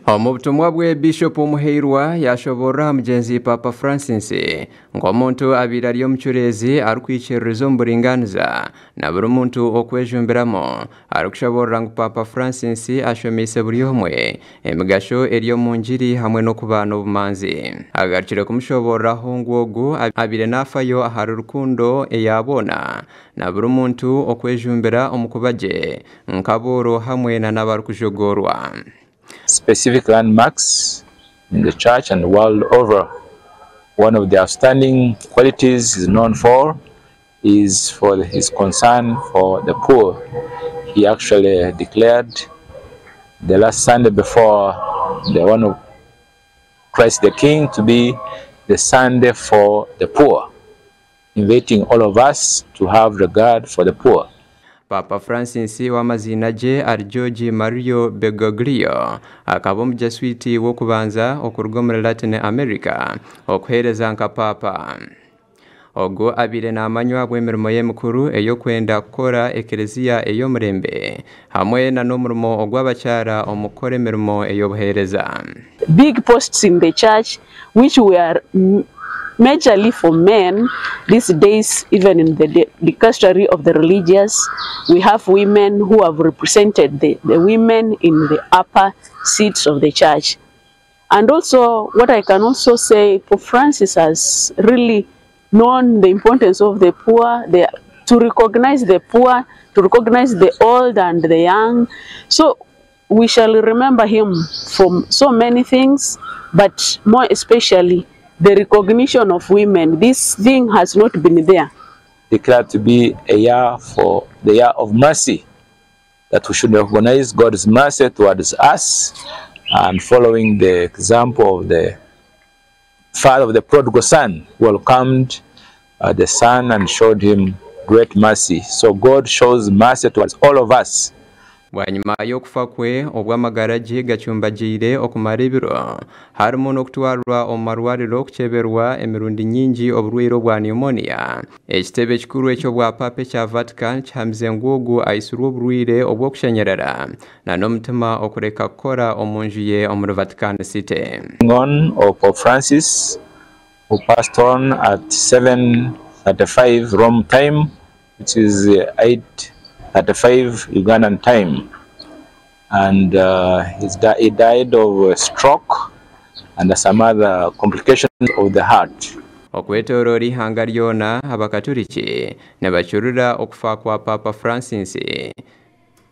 Omu butumwa bwe, Bishop Muheirwa yashoborora aha mugyenzi Paapa Francis ngu omuntu abaire ari omucureezi arikwikiririza omu buringaaniza na buri muntu okwejumbiramu, arikushoborora ngu Paapa Francis ashomeise buri omwe emigasho eri omu ngiri hamwe n'okuba n'obumanzi. Agarukire kumushoboororaho ngu ogu abaire naafayo ahari rukundo eya boona na buri muntu okwejumbira omu kuba gye nk'abooro hamwe n'abarikujogoorwa. Specific landmarks in the church and world over. One of the outstanding qualities he's known for is for his concern for the poor. He actually declared the last Sunday before the one of Christ the King to be the Sunday for the poor, inviting all of us to have regard for the poor. Paapa Francis ow'amaziina gye ari George Mario Bergoglio akaba omujesuiti w'okubanza okuruga omuri Latin America okuheereza nka Paapa. Ogu abaire naamanywa ahabw'emirimo ye mikuru ey'okwenda kukora ekereziya ey'omurembe hamwe n'omurimo ogw'abakyara omu kukora emirimo ey'obuheereza. Big posts in the church which were majorly for men these days, even in the dicastery of the religious, we have women who have represented the women in the upper seats of the church. And also, what I can also say, Pope Francis has really known the importance of the poor, to recognize the poor, to recognize the old and the young. So we shall remember him from so many things, but more especially the recognition of women. This thing has not been there. Declared to be a year for the year of mercy, that we should recognize God's mercy towards us, and following the example of the father of the prodigal son, who welcomed the son and showed him great mercy. So God shows mercy towards all of us. Bwanyima y'okufa kwe, obw'amagara gye gacumbagiire okumara ebiro, harimu n'okutwarwa omu marwariro kukyeberwa emirundi nyingi oburwaire obwa pneumonia. Ekitebe kikuru eky'obwapaapa ekya Vatican kihamize ngu ogu aitsirwe oburwaire obw'okushanyarara na n'omutima okureka kukora omu nju ye omuri Vatican City. On of Pope Francis, who passed on at 7:35 Rome time, which is 8:35 Ugandan time. And he died of a stroke and some other complications of the heart. Okwetooroora ihanga ryona, abakaturiki nibacurira okufa kwa Paapa Francis,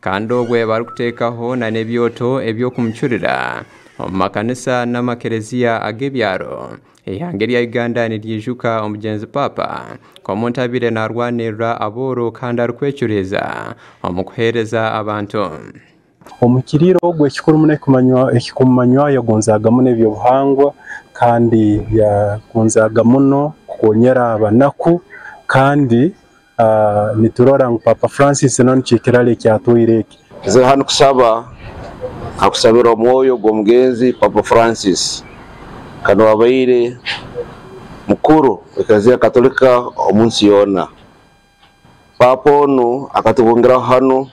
kandi obwe barikuteekaho na n'ebyoto eby'okumucurira omu makanisa n'amakereziya ag'ebyaro. Eihanga erya Uganda niryijuka omugyenzi Paapa nk'omuntu abaire naarwanirira abooro kandi arikwecureeza omu kuheereza abantu. Omukiriiro ogwo, ekikuru muno ekikumanywa, yagonzaaga muno ebyobuhangwa kandi yagonzaaga muno kukonyera abanaku. Kandi niturora ngu Papa Francis nanu kyekiraro ekyatwaire eki. Nze hanu kusaba akusabira omwoyo gw'omugenzi Papa Francis, kandi wabaire mukuru w'Ekereziya Katolika omu nsi yoona. Papa onu akatubungiraho hanu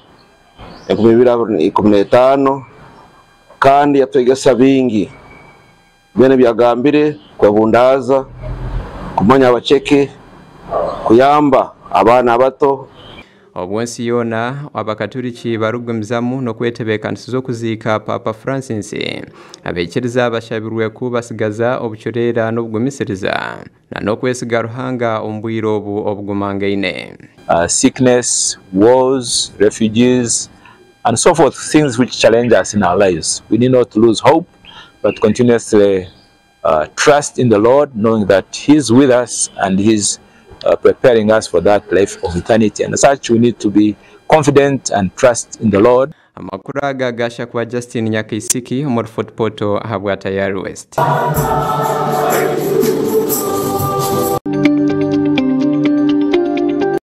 2015 kandi yatwegesa bingi byona ebyagambire: kwebundaaza, kumanya abaceke, kuyamba abaana abato. Obwo ensi yoona abakaturiki barikugumizamu n'okwetebeekanisiza okuziika Paapa Francis, abaikiriza bashabirwe ku basigaza obucureera n'obugumisiriza na n'okwesiga Ruhanga omu bwire obu obugumangaine. Sickness, wars, refugees, and so forth, things which challenge us in our lives. We need not lose hope, but continuously trust in the Lord, knowing that He's with us and He's preparing us for that life of eternity. And as such, we need to be confident and trust in the Lord. Amakuru aga gasha kwa Justin Nyakaisiki omuri Fort Portal ahabwa Tayari West.